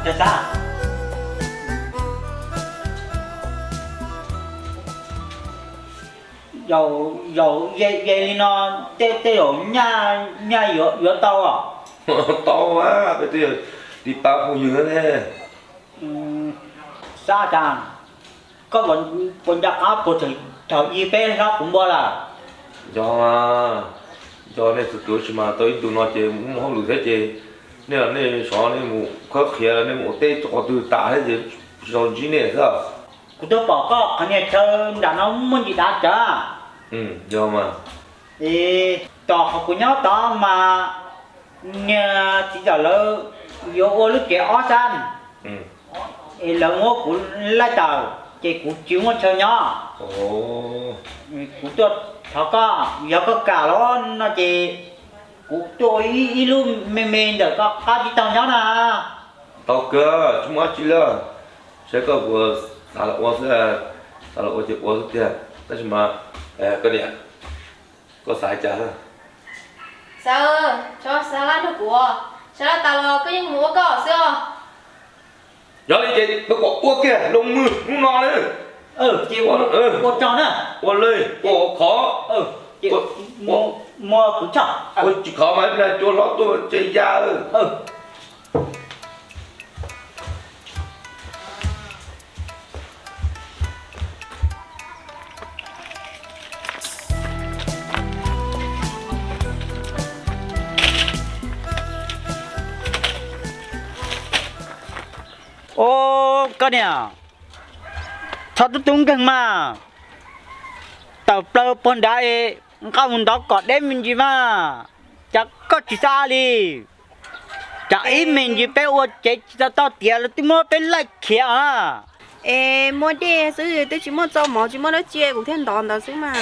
Xav, yaum, yaum ze li no, tej, tej zaum nyaj yuav tau os. Tau, peb twb yog tiv pab phooj ywg ne. Xav tas, koj puas nco qab puag thaum ub peb hlob kuv npua lawm? Nco, nco nej tus tus, tab sis mas tau ib ntus no ces mus hauj lwm thiab ces nej, nej sov nej mus khawb qhiav, nej mus ua teb rau qhov twg tas thiab ces tsis tau ntsib nej xwb. Kuv twb pom koj qhov niag chaw nram no muaj ntsis dav tsawv. Yog mas. Es tom qhov kuv nyob tod mas niag txiv ntxawm lawv yuav ua lub tsev ob sab, es lawv muab kuv laij tawm ces kuv tsis muaj chaw nyob. Kuv tuaj thov koj, yog koj kam los no ces kuv tuaj ua ib lub me me ntawm koj qab tib taug nyob na. Tau kawg, tsis muaj dab tsi li. Saib koj puas xav los ua xwb, xav los ua ces ua xwb tiag. Tab sis mas koj niam, koj xav li cas? Xav, xav laj nrog kuv, xav laj tas los koj yeej mus ua koj xwb os. Yog li ces peb kom ua kiag loo mws hnub no li. Ces ua tso na. Ua li, ua khov. Mus kuv tso. Ua tsis khov mas ib pliag cua hlob tuaj tsev ya. Ua, koj niam, txhob tub tub nkeeg mas, tawm plaws puag nrad es nqa mus ntov kom deb me ntsis mas, cas koj tsis xav li? Tsam ib me ntsis peb ua tsev tsis tau tau tiav lawv twb muab peb laij khiav os. Es muaj dej xwb twb tsis muaj txoj mov tsis muaj dab tsi kuv thiaj ntov ntawd xwb mas.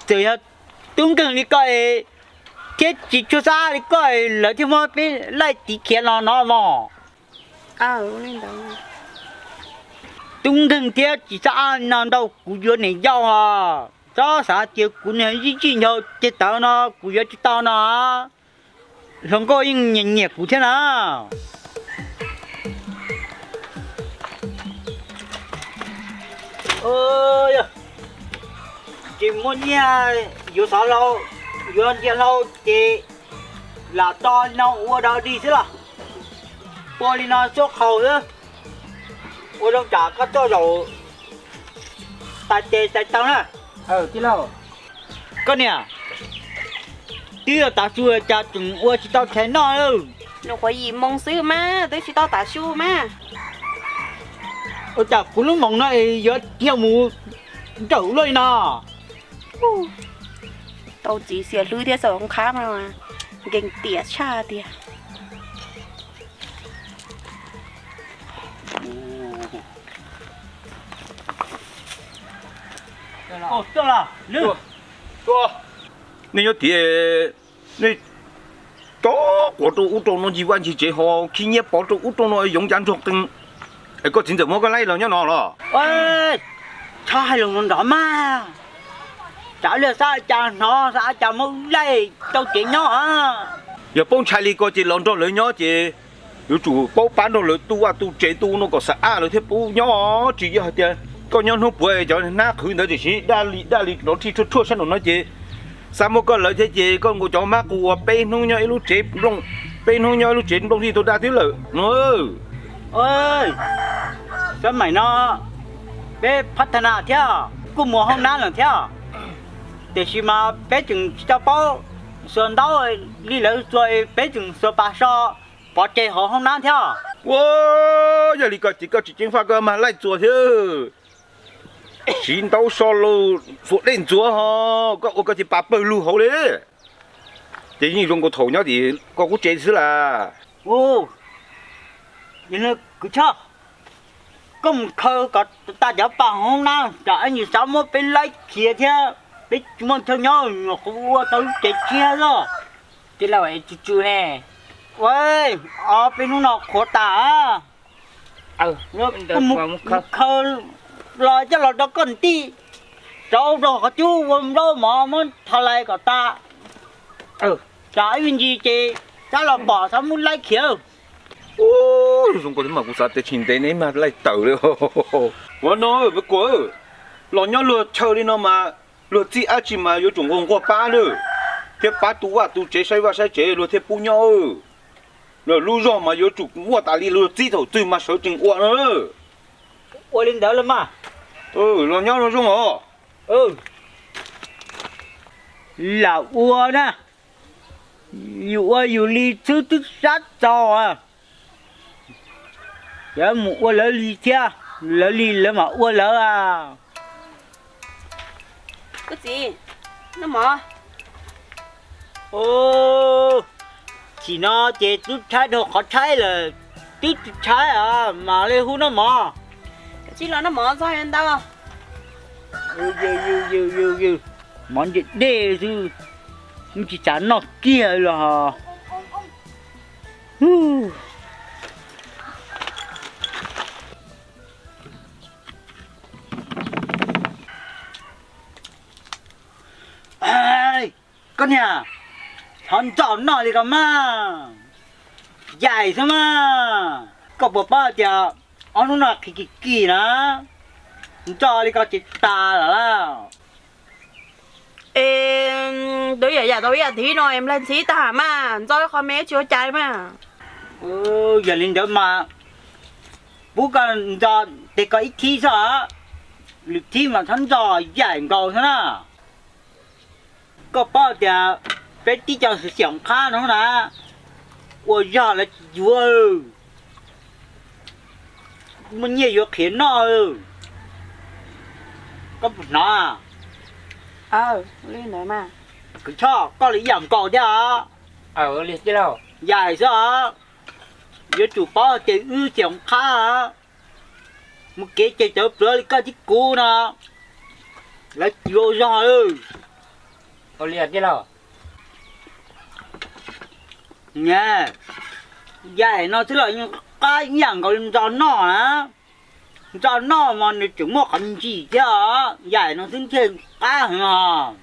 Txawm yog tub nkeeg li koj es thiab tsis tshua xav li koj es lawv thiaj muab peb laij tiv khiav no no mog. Tub nkeeg thiab tsis xav no ntau kuv yuav niam yau os. Txhob xav tias kuv niag zij zij ncaus ceg tawv no kuv yuav tsis tau no. Hluas nkauj yeej nyiam nyiam kuv thiab na. Tsis muaj nyiaj yuav xov hlau, yuav ntsia hlau ces lam to li no ua dog dig xwb los. Ua li no xub qhaus xwb, ua zoo tsam koj tuaj zaum tais tes tais taw na. Koj niam, twb yog tav su cas tseem ua tsis tau tshais noj. Nws qhuav yim moo xwb mas twb tsis tau tav su mas. Ua cas kuv lub moos no es yuav dhia mus nrawm luaj li no? Tau txiv xiam hlwb thiab xav nqhab no, nkees tiam tshaj tiag. Nej nyob tiag, nej cov quav rau ub rau no ncig vaj ncig tsev ho khib nyiab pov rau ub rau no yoov ncav nrog qees. Es koj txiv ntxawm muab koj laij los nyob no los? Txhob hais lus nrov mas, tsam ib pliag xav cas hnov xav cas muab laij rau tsev nyob. Yog paub ntshai li ko ces los nrog lawv nyob ces yuav tsum paub pab nrog lawv tu vaj tu tsev tu no kom xam aj lawv thiaj paub nyob. Tsis yog hais tias koj nyob hnub puav cov hnab qhwv ntawd tiam sis daj li daj li nrov rhij tshuaj tshuaj sab nraum no ces xav muab koj lawv thiab ces koj nkaus cov mab qus uas peb hnub nyob ib lub tsev nplooj, peb hnub nyob ib lub tsev nplooj twb tau daj twb lawm no. Xab maim no peb phab thab na thiab kuj muaj hoob nab lawm thiab, tiam sis mas peb tseem tsis tau paub xuas ntaub li lawv txua, peb tseem xuas pas so pov tseg hauv hoob nab thiab. Ua, yog li ko ces koj tsis ceev faj koj mag laij txuas thiab. Siv ntaub so los xuas dej ntxuav ho, koj ua koj ces pas pawg lug hauv li. Ces yeej zoo nkaus thaum nyob tim koj qub tsev xwb las. Kwv Tshoj, koj mus khaws kom tas cov pas hoob nab tsam ib ntsis xav muab peb laij khiav thiab peb tsis muaj chaw nyob, nyuam qhuav ua tau lub tsev tshiab xwb. Tij laug, tsw tsw ne. Ua, peb hnub no qhuav tas. Kuv mus khaws los coj los rau koj ntim, rau rau qhov cub ua nplaub mov muab tho lais kom tas. Tsam ib me ntsis ces xav los pom xav muab laij khiav. Ua, Zoo nkaus li mas kuv xav tias tsis ntev ne mas laij tawm li. Ua no me kuam, los nyob luag chaw li no mas luag txib dab tsi mas yuav tsum nquag nquag pab na, thiab pab tu vaj tu tsev saib vaj saib tsev luag thiaj pub nyob. Lub zog mas yuav tsum muaj tas li luag txib thaum twg mas sawv tsees ua no. Ua li ntawd los mas. Los nyob zoo os. Lam ua na, yus ua yus li xwb twb sab txaus. Cov mus ua lawv li thiab, lawv li lawv mam ua lawv. Koj txiv, noj mov. Chim no ces twb tshaib dhau qhov tshaib lawm, twb tsis tshaib mas li hu noj mov. Koj txiv los noj mov txog ntau. Mov ntse dej xwb, tsis xav noj kiag los. Koj niag, thov ntxo noj li ko mas, yaim xwb mas. Koj puas paub tias ob hnub no qhis kis kis na, ntxo li ko ces tas lawm lauj. Es twb yam yam tau ib yam thiv no es nplaig ntxhiv tag mas ntxo ib qho me tsis ua cas mas. Yog li ntawd mas pub koj ntxo tes koj ib thib xwb, lwm thib mas txhob ntxo, yaim nkaus xwb na. Koj paub tias peb tib co xwm xiam qhab no na, ua zog lawv tsis yuav, muaj nyiaj yuav qhiav noj. Koj puas hnov? Li ntawd mas. Koj choj koj li ib yam nkaus thiab os. Yaim xwb os. Yuav tsum paub tias wb xiam qhab, mus kev ces cov plawv li koj thiab kuv no, lawv tsis ua zog. Yaim no xwb los yeej qab ib yam nkaus li ntxo noj na. Ntxo noj mas nws tseem muaj qhov ntsim thiab os, yaim no xwb thiaj qab heev os.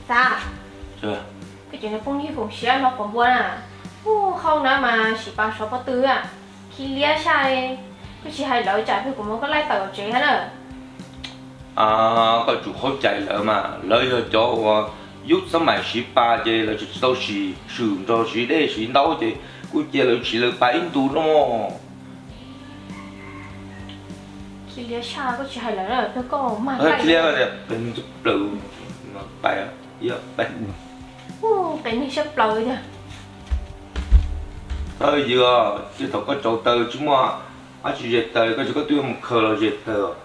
Xav, koj tseem nws phooj ywg foom siab no qhov npua na, ub, hauj na mas sim pas sov pob tw, khi liab saj, koj tsis hais lawv tsam plig kuv mus koj laij tawm tsev thiab na. Koj tsum haub cais lawv mas, lawv yog cov uas yub xab mais siv pas ces lawv tsis tau sim swm nrog siv dej siv ntaub ces kuj cia lawv siv lawv pas ib ntus no. Khi liab saj, koj tsis hais lawv na, koj mag laij. Ua, qe neeg siab plaws tiag. Ywg, thaum koj tsau taws tsis muaj dab tsi zes taws, koj tsis, koj twb yuav mus khaws los zes taws.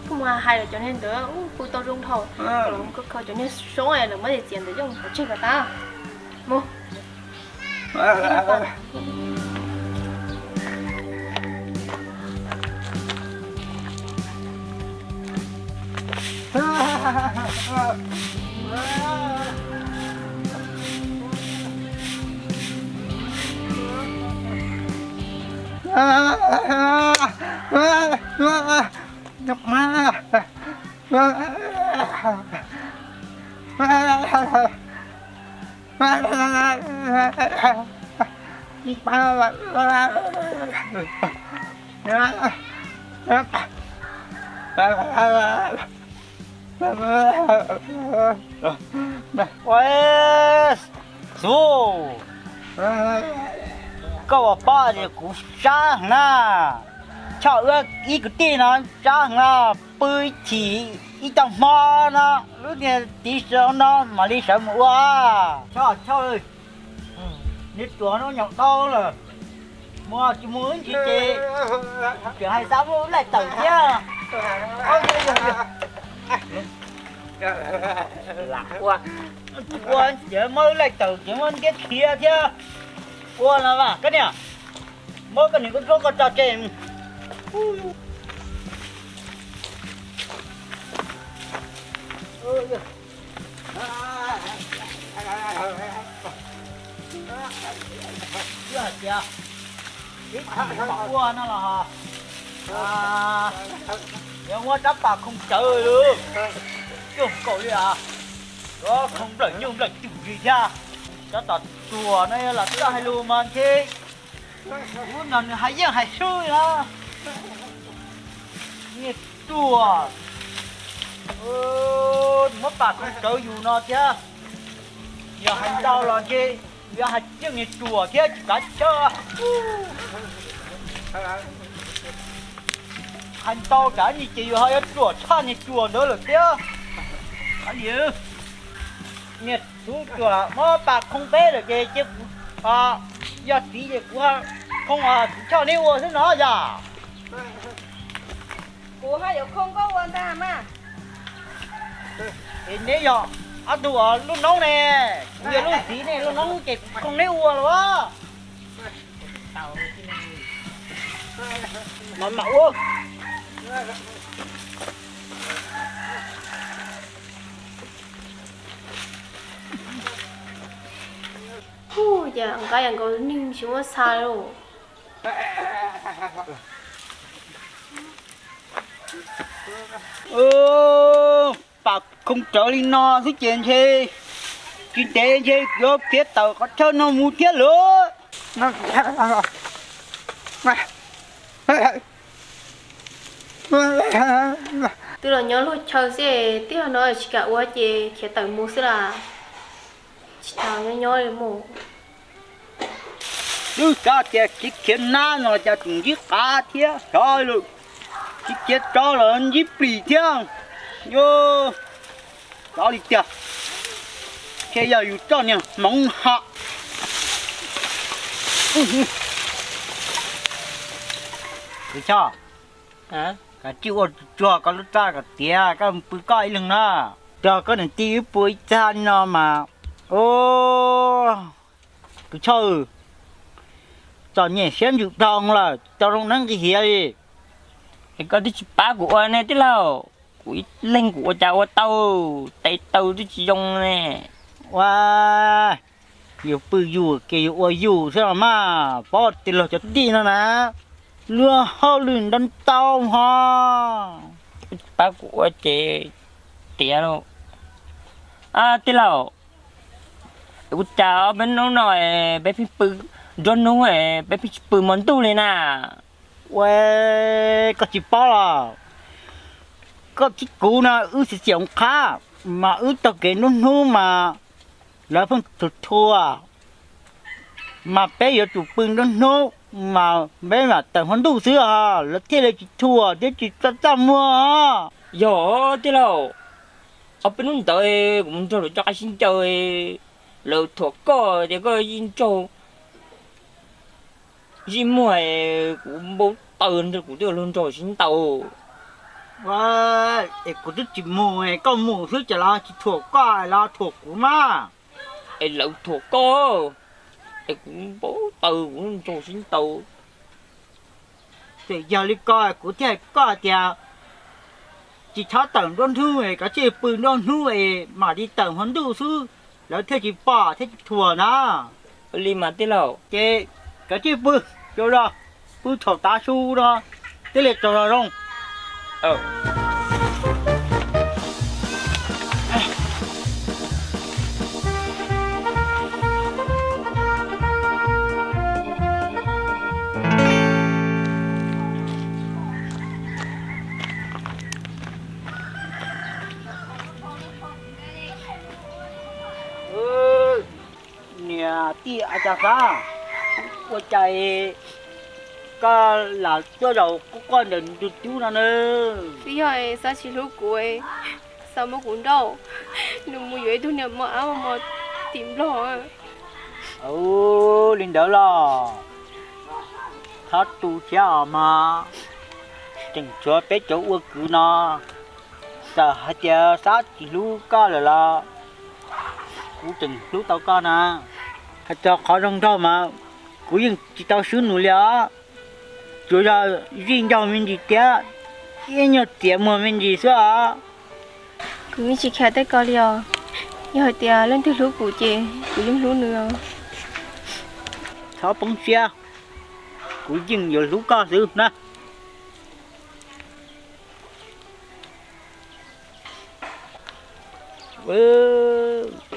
Koj mus hais lawv cov niag ntawd pw tau zoo dhau, koj khaws cov niag soob lawv muab txiav ntawd coj mus pov tseg kom tas. Mus. Ua, xub, koj puas paub tias kuv sab heev na, choj wb ib kwv tij no sab heev no, pw ib chim ib co hmo no, lub niag tiv sawv no mam li sawv mus ua. Choj, choj, nws tuav no nyaum tau lawm, mus tsis mus ib ntsis ces tseem hais xav muab laij tawm thiab. Lam ua, ua ces muab laij tawm ces muab ntiab khiav thiab. Ua no mas koj niam, Muab koj niam koj tub koj tso tseg. Ib hais tias ib tug mam ua no los yog muab rab pas khoo cawv, cuag nkaus li as, yuav khoo nplawm nyuj nplawm twm li thiab. Cov tom tsuas no yog los txawj hais lus mas ntshe lub no nws hais yeej hais swb li na. Niag ruam, muab pas khoo cawv yus no thiab. Yog hais ntau los ntshe yus yuav hais yeej niag ruam thiab tsis kav chawj. Hais ntau tsam ib ntsis ces yus ho yuav ruam tshaj niag ruam ntawd lawm thiab. Niag tub ruam muab pas khoo peb lawm ces cia kuv, yog txiv ces kuv khoo txiv choj neb ua xwb no yog. Kuv haj yuav khoo koj ua ntag mas. Es neb yog ob tug lub noob ne, kuv yog lub txiv ne, lub noob ces kuv khoo neb ua los. Mas mam ua. Hu, cas nqa yam nkaus neeg tsis muab xa lauj. Pas khoo rawv li no xwb ces ntshe tsis ntev ntshe yuav khiav tawm qhov chaw no mus thiab lawm. Twb los nyob luag chaw xwb, twb yog no tsis kam ua ces khiav tawm mus xwb las. Tsis tas nyob nyob li mus. Twb xav tias khiav khiav nab no cas tseem ntsib qav thiab, xyov lawm, khiav khiav tsov los ntsib plis thiab. Yuav xyov li tiag, ntshe yog yus txoj niag hmoov ham. Koj tsij ua tsuag koj lub txaj kom tiav, koj pw koj ib leeg na. Cog koj niam tij wb pw ib txaj li no mas, tus Choj, txom nyem siab ntsws dhau lawm, tau zoo neeb nqi hiav li. Es koj twb tsis pab kuv ua ne tij laug, kuv ib leeg kuv ua cas ua tau, tes taw twb tsis zoo ne. Ua, yus pw yus ces yus ua yus xwb los mas, paub tij laug cov tij no na, luag hauj lwm ntau ntau ho. Pab kuv ua ces tiav lauj. Tij laug, ua cas ob peb hnub no peb pheej pw nruab hnub, peb pheej tsis pw hmo ntuj li na? Ua, koj tsis paub los? Koj thiab kuv no wb xiam xiam qhab, mas wb taug kev nruab hnub mas lawv pheej thuam thuam, mas peb yuav tsum pw nruab hnub, mas peb mam tawm hmo ntuj xwb os, lawv thiaj li tsis thuam thiab tsis txaj txaj muag. Yog tij laug, ob peb hnub ntawd kuv mus nrog lawv coj qab sib ncaws, lawv thuam koj tias koj yeej nraug zij muag, kuv npau taws nrog kuv twb luag nraug sib ntaus. Es kuv twb tsis mus, koj mus xwb ces lawv tsis thuam koj, lawv thuam kuv mas. Es lawv thuam koj, es kuv npau taws kuv nraug sib ntaus. Txawm yog li ko kuv thiaj hais koj tias tsis txhob tawm nruab hnub, koj tsij pw nruab hnub es mam li tawm hmo ntuj xwb, lawv thiaj tsis pom thiaj tsis thuam na. Li mas tij laug. Ces koj tsij pw, zoo zoo, pw thaum tav su no thiaj li tsaug zog zoo. Niam tij a cas xav, ua cas koj lam tuaj zaum quaj quaj ntawm ntug cub no na? Twb yog xav tsis hlub kuv, xav muab kuv nrauj, nws mus yuav ib tug niag mos ab mos tim Nplog. Li ntawd los txhob tu thiab os mog, tseem tshuav peb cov ua kwv no, txawm hais tias xav tsis hlub koj lawm los kuv tseem hlub tau koj na. Hais txog qhov zoo nraug mas kuv yeej tsis tau swb nws li os. Tsuas yog zij ncaug me ntsis thiab ib nyuag txiav muag me ntsis xwb os. Kuv yeej tsis khav tej ko li os. Yog hais tias leej twg hlub kuv ces kuv yeej hlub nws os. Txhob poob siab, kuv yeej yuav hlub koj xwb na.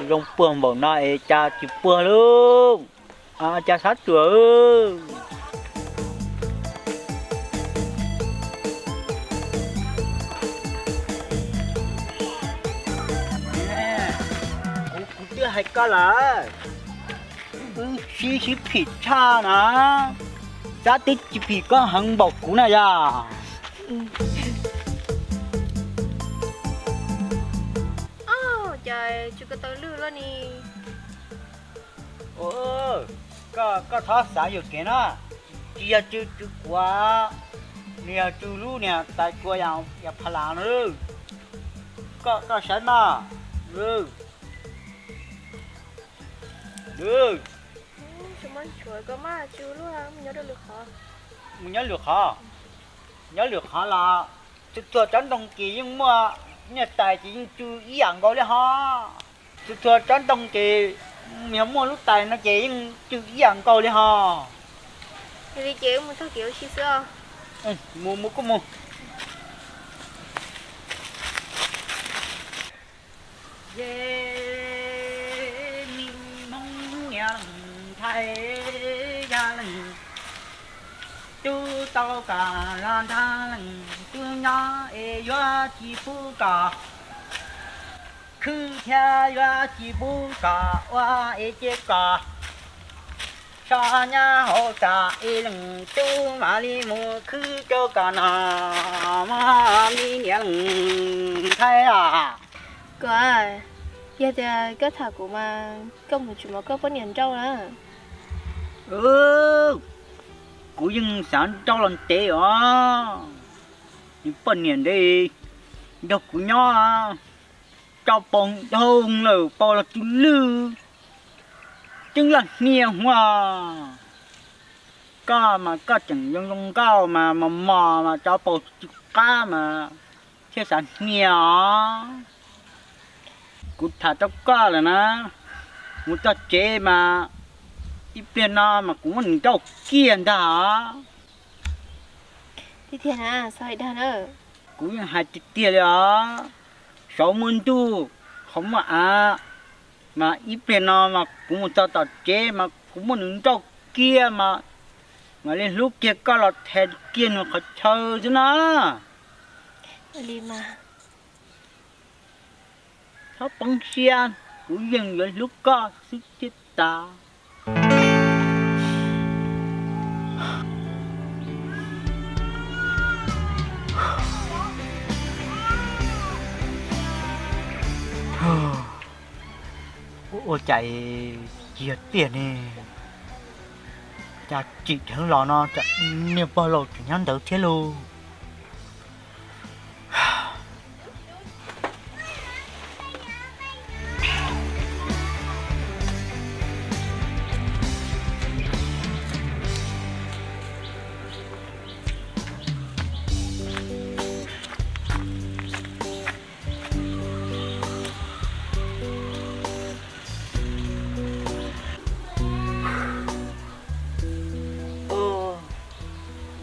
Zoo puag npaum no es cas tsis puag lauj? Cas sab tsuas. Kuv, kuv twb hais koj lawm, wb sib sib phim tshaj na, sab twb tsis phim koj heev npaum kuv na yog. Cas tsw ko taw lwj luaj ni. Koj, koj txhob xav yuam kev na, tsis yog tsw tsw kuav, nws yog tsw lub niag tais kua yam pha las no. Koj, koj saib mas. Mus nyob lwm qhov, nyob lwm qhov los txhua txhua tsob ntoo ces yeej muaj, niag tais ces yeej tsw ib yam nkaus li ho. Txhua txhua tsob ntoo ces yog muaj lub tais no ces yeej tsw ib yam nkaus li ho. Yog li ces wb mus taug kev ua si xwb os. Mus, mus kuj mus. Yog me Hmoob niam leej ntxhais, yog leej tub tau kom los nrog leej tub nyob es yuav tsis pub kom khwb thiab yuav tsis pub kom ua es cia kom so nyab hauv txaj es leej tub mam li mus khwb rau kom no, me niam leej ntxhais a. Koj, yog tias koj tham kuv mas koj mus tsis muab koj poj niam nrauj na. Kuv yeej xav nrauj los ntev os. Nws poj niam ntev nrog kuv nyob, tso paus ntoo lawm paus los tsw lwj, tseeb laj hnia huaj. Koj mas koj tseem zoo zoo nkauj mas mos mos mas tso paus tsw qab mas thiaj xav hnia os. Kuv tham rau koj lawm na, mus txog tsev mas ib pliag no mas kuv muab nws nrauj kiag ntag os. Tiag tiag na, txhob hais dag na. Kuv yeej hais tiag tiag li os. Saum muaj ntuj, qhov muaj av, mas ib pliag no mas kuv mus txog tom tsev mas kuv muab nws nrauj kiag mas mam li hlub kiag koj los thaiv kiag nws qhov chaw xwb na. Li mas, txhob poob siab, kuv yeej yuav hlub koj xwb thiab tas. Ua cas tsis yog tiag ne? Cas tsim dheev los no cas niag pog laus tseem nyob ntawd thiab lauj?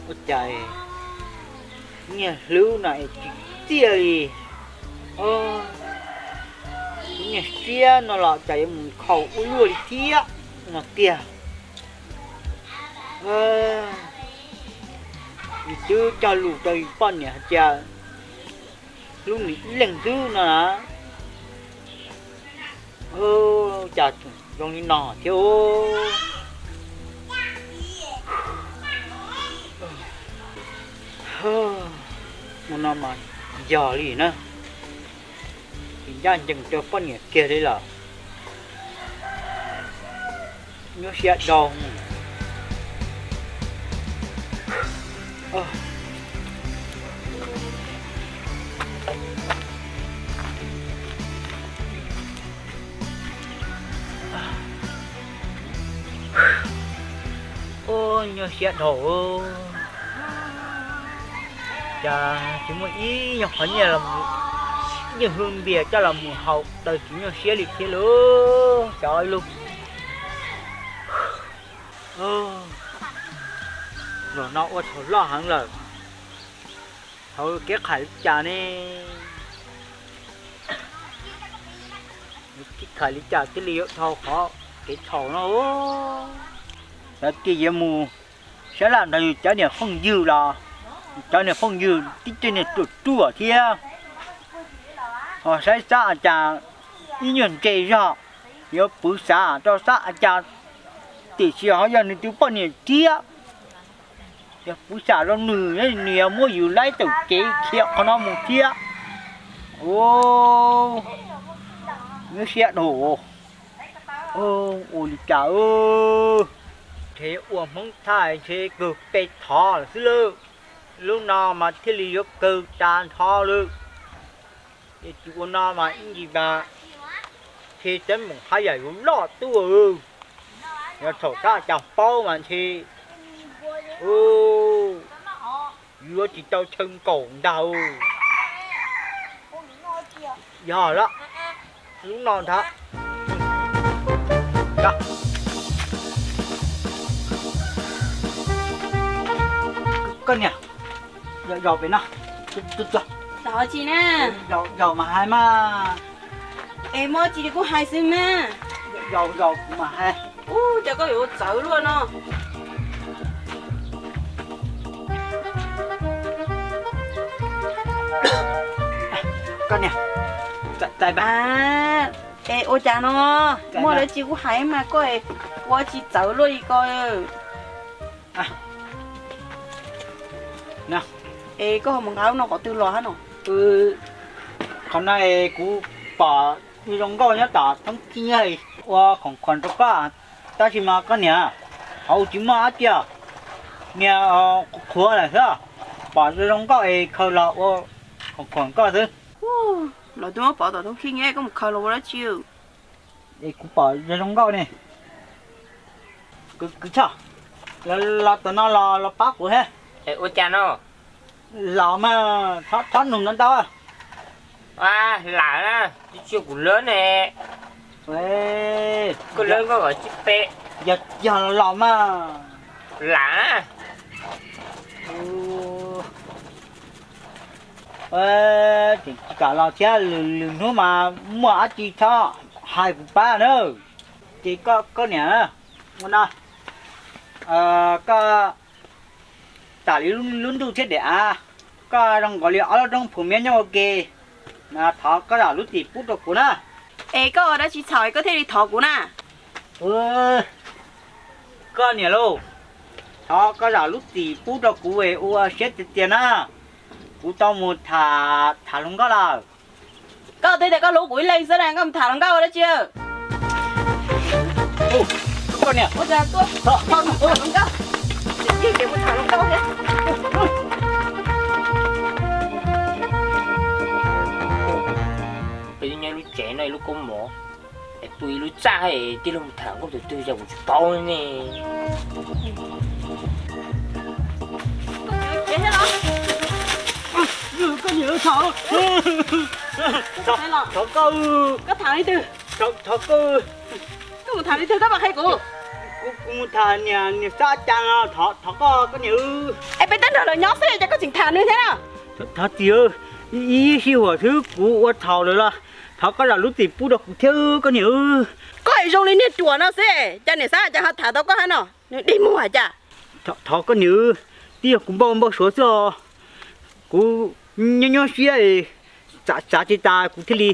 Ua cas niag hlub no es tsis txiaj li. Niag siab no los cas yuav mus nkhaus ua luaj li thiab no tiag. Nws twb cog lus rau poj niam hais tias hlub nws ib leeg xwb no na. Cas zoo li no thiab. Ua no mas yog li na, tsis ncaj ncees rau poj niam kiag li lawm. Nyuaj siab dhau. Ua nyuaj siab dhau. Cas tsis muaj ib nyuag qhov nyiaj los mus, ib nyuag hwj npias coj los mus haus daws tsis nyuaj siab li thiab lauj cov ib lub. Zaum no ua txhaum loj heev lawm, thaum kev qhais li cas ne? Kev qhais li cas thiaj li yuav dhau qhov kev txhaum no? Lawv tias yuav mus sab laj nrog yus cov niam phooj ywg los, cov niam phooj ywg tib co niag ruam ruam thiab, ho saib xab a cas ib nyuag ntse zog, yuav pwv xav rau xab a cas, tiam sis ho yog nws tus poj niam thiab. Yog kuv xam rau nws, nws yuav muab yus laib tawm kev khiav qhov no mus thiab. Nyuaj siab dhau. Ua li cas, ntshe ua Hmoob thaj ntshe kawg peb thov lawm xwb lauj. Lub no mas thiaj li yuav kawg tas nrho lawm. Es tsis ua no mas ib ntsis mas ntshe teeb meem haj yam yuav loj tuaj. Yog thaum tab cas paub mas ntshe yuav tsis tau chaw nkaum ntag. Yog lawm, lub no ntag. Koj niam, zaum pem no. Zaum tsis na? Zaum mas hais mas. Es muaj tsis kuj hais xwb mas. Zaum zaum kuv mas hais. Ub, cas koj yuav txawv luaj no. Koj niam, txais txais mas. Es ua cas no? Muaj dab tsi kuj hais mas koj, ua tsis txawv luaj li ko. Es koj ho mus nqa lub no qhov twg los hab no? Qhov no es kuv pom zoo nkauj nyob tom thoob khib ua khoom khuam rau koj, tab sis mas koj niam, hauv tsis muaj dab tsi, niag qhuav lawm xwb, pom zoo nkauj es khaws los ua khoom khuam koj xwb. Los twb muab pov tom thoob khib, koj mus khaws los ua dab tsi? Es kuv pom zoo zoo nkauj ne. Kwv Txhoj, los tom no los los pab kuv thiab. Ua cas no? Los mas, thov nug ntau ntau. Lam na, tsis tsis kuv lawv ne. Koj lawv nkauj kom tsis pem. Yog los mas. Lam na. Tseem tsis kam los thiab, lwm hnub mas muaj dab tsi txhob hais kuv pab na. Ces koj niam, ua no, koj tam li lub ntuj thiab daim av, koj zoo nkaus li ob lub roob phu miab nyob ua ke, thov koj zam lub txim pub rau kuv na. Es koj ua dab tsi txhaum koj thiaj li thov kuv na? Koj niam lauj, thov koj zam lub txim pub rau kuv es ua siab tiag tiag na. Kuv tau mus tham tham hluas nkauj lawm. Koj twb tias koj hlub kuv ib leeg xwb na, koj mus tham hluas nkauj ua dab tsi? Koj niam, ua cas tuaj tham hluas nkauj, cia li mus tham hluas nkauj thiab. Peb nyob lub tsev no ib lub koob mov, es pw ib lub txaj es tij laug mus tham nkauj tus twg yog kuv tsis paub ne. Koj niam, thov koj, koj tham li twg? Thov koj, koj mus tham li twg koj mam qhia kuv. Kuv mus tham niam, niam Xab Cas no, thov koj koj niam. Es peb twb nrog lawv nyob xwb cas koj tseem tham nws thiab na? Thov txim, ib sij huam xwb kuv ua txhaum lawm los thov koj zam lub txim pub rau kuv thiab koj niam. Koj es zoo li niag ruam no xwb, cas niam Xab Cas ho tham tau koj hab no? Nws dig muag cas? Thov koj niam, twb yog kuv npau npau suav xwb os. Kuv nyob nyob siab, xav xav tsis tas kuv thiaj li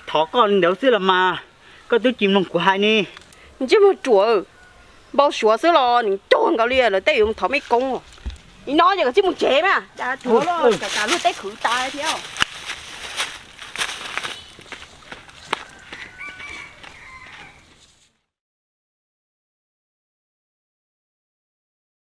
thov koj li ntawd xwb los mas, koj twb tsis mloog kuv hais ne. Ntsej muag ruam, npau suav xwb los nws cuag nkaus li lawv tej yuav mus thov mej koob. Nim no ces koj txib mus tsev mas, cas luag tej khwv tas thiab.